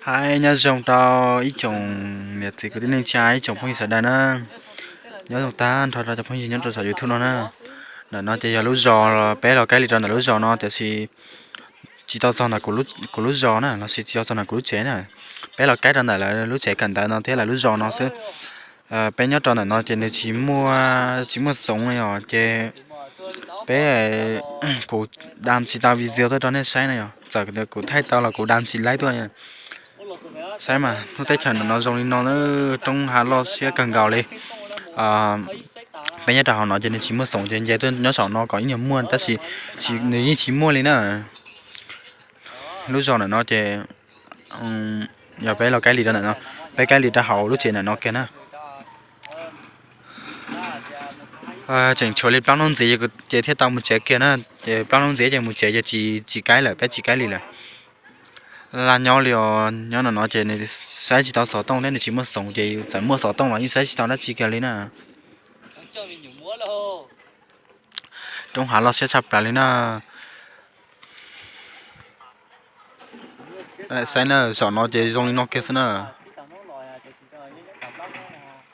Hais nyob zoo rau ib tsoom niam txiv kwv tij neej tsa, ib tsoom phooj ywg sawv daws na. Nyob zoo tag nrho rau cov phooj ywg nyob rau saum YouTube no na. Ntawm no ces yog lub zos peb los kaib li rau ntawm lub zos no tiam sis tsis tau txog ntawm kuv lub zos na, los sis tsis tau txog ntawm kuv lub tsev na. Peb los kaib rau ntawm lawv lub tsev kawm ntawv no thiab lawv lub zos no xwb. Peb nyob rau ntawm no ces nws tsis muaj, tsis muaj xoov li os ces peb, kuv dam tsis tau video tuaj rau nej saib na yog, txawm kuv thaij tau los kuv dam tsis laib tuaj. Saib mas lub teb chaws ntawm no zoo li no na, roob hav loj siab kawg nkaus li. Peb nyob rau hauv no ces nws tsis muaj xoov ces nce tuaj nyob saum no kom ib nyuag muaj tab sis nws yeej tsis muaj li na. Lub zos ntawm no ces yog peb los kaib li rau ntawm no, peb kaib li rau hauv lub tsev ntawm no kiag na. Tseem tshuav li plaub hnub ntxiv ces thiaj tau mus tsev kiag na. Ces plaub hnub ntxiv ces mus tsev ces tsis kaib lawm, peb tsis kaib li lawm. Laj nyob li os, nyob no no ces nws saib tsis tau xov tooj thiab nws tsis muaj xoov ces txawm muaj xov tooj los yeej saib tsis tau dab tsi kiag li na. Roob hav loj siab tshaj plaws li na. Saib na, saum no ces zoo li no kiag xwb na.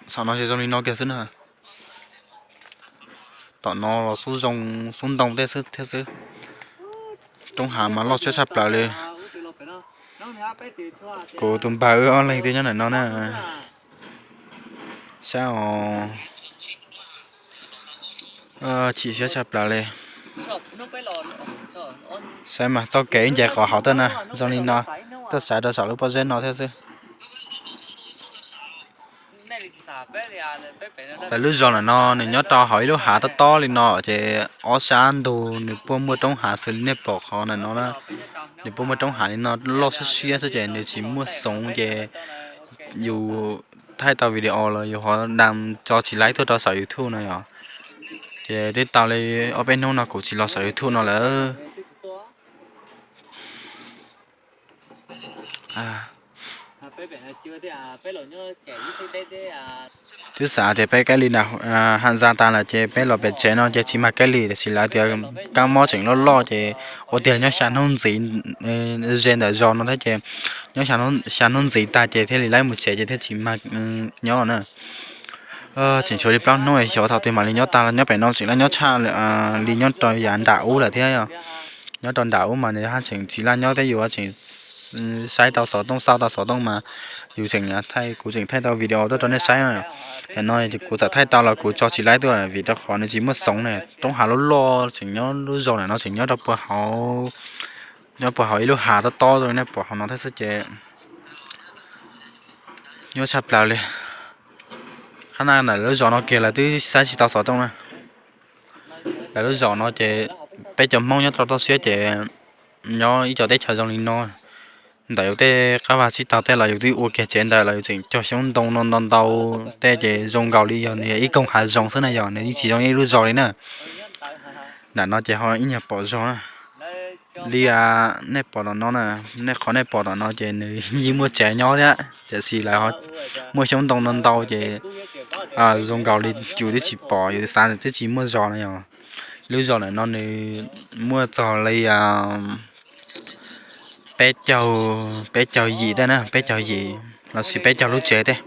Saum no ces zoo li no kiag xwb na. Tom no los xub zoo, xub ntoo tej xwb thiab xwb. Roob hav mas loj siab tshaj plaws li. Kuv tus npawg wb ob leeg twb nyob ntawm no na. Saib os, chim siab tshaj plaws li. Saib mas txoj kev ib nce qhov hauv tuaj na, zoo li no, tuaj sawv rau saum lub pob zeb no thiab xwb. Lawv lub zos ntawm no nws nyob rau hauv ib lub hav tob tob li no ces ob sab ntug nws puaj muaj roob hav xws li nej pom qhov ntawm no na. Nws puaj muaj roob hav li no loj siab siab xwb ces nws tsis muaj xoov ces yus thaij tau video los yus ho dam tso tsis laib tuaj rau saum YouTube no yom. Ces twb tau li ob peb hnub no kuv tsis los saum YouTube no lawm. Twb xav tias peb kaij li nram Ham Zas tas lawm ces peb los pem tsev no ces tsis mag kaij li, tiam sis lawv tias kab mob tseem loj loj ces ua tiag nyob xya hnub ntxiv ze ntawm zos no thiab ces nyob xya hnub ntxiv tag ces thiaj li laib mus tsev ces thiaj tsis mag nyob na. Tseem tshuav li plaub hnub xyov thaum twg mam li nyob tag, nyob pem no tseem laj nyob tshaj li nyob rau yav nram ub lawm thiab. Nyob rau nram ub mas nws haj tseem tsis laj nyob thiab, yus tseem saib tau xov tooj, xauj tau xov tooj mas yus tseem thaij, kuv tseem thaij tau video tuaj rau nej saib. Tam no kuv txawm thaij tau los kuv tso tsis laib tuaj vim rau qhov nws tsis muaj xoov ne. Roob hav loj loj tseem nyob lub zos ntawm no tseem nyob rau puag hauv, nyob puag hauv ib lub hav tob tob zoo nej pom hauv no thiab xwb ces nyuaj tshaj plaws li. Qhab na ntawm lub zos no kiag lawv twb saib tsis tau xov tooj na. Lawv lub zos no ces peb cov Hmoob nyob rau toj siab ces nyob ib co teb chaws zoo li no, ntawm yus tej qab vag tsib taug tej los yus twb ua kiag tsev ntawd los yus tseem cog xyoob ntoo no ntau ntau tej ces zoo nkaus li yog nws yog ib koog hav zoov xwb na, yog nws yeej tsis zoo ib lub zos li na. Nram no ces ho ib nyuag pom zog na. Li nej pom tom no na, nej qhov nej pom tom no ces nws yeej muaj tsev nyob thiab, tiam sis lawv muaj xyoob ntoo no ntau ces zoo nkaus li yus twb tsis pom, yus xav twb tsis muaj zos na yog. Lub zos ntawm no nws muaj txog li peb caug, peb caug yim tej na, peb caug yim los sis peb caug lub tsev tej.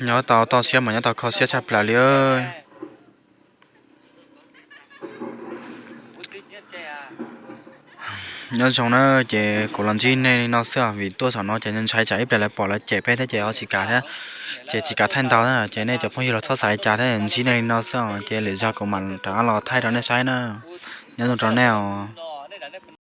Nyob tau toj siab mas nyob tau kho siab tshaj plaws li. Nyob zoo na, ces kuv los ntsib nej li no xwb os, vim tuaj saum no ces ntshai tsam ib pliag lawv pom lawv cem peb thiab ces ho tsis kam thiab, ces tsis kam thaij ntau na. Ces nej cov phooj ywg los txhob xav li cas thiab, ntsib nej li no xwb os, ces lwm zaug kuv mam rov qab los thaij rau nej saib na. Nyob zoo rau nej os.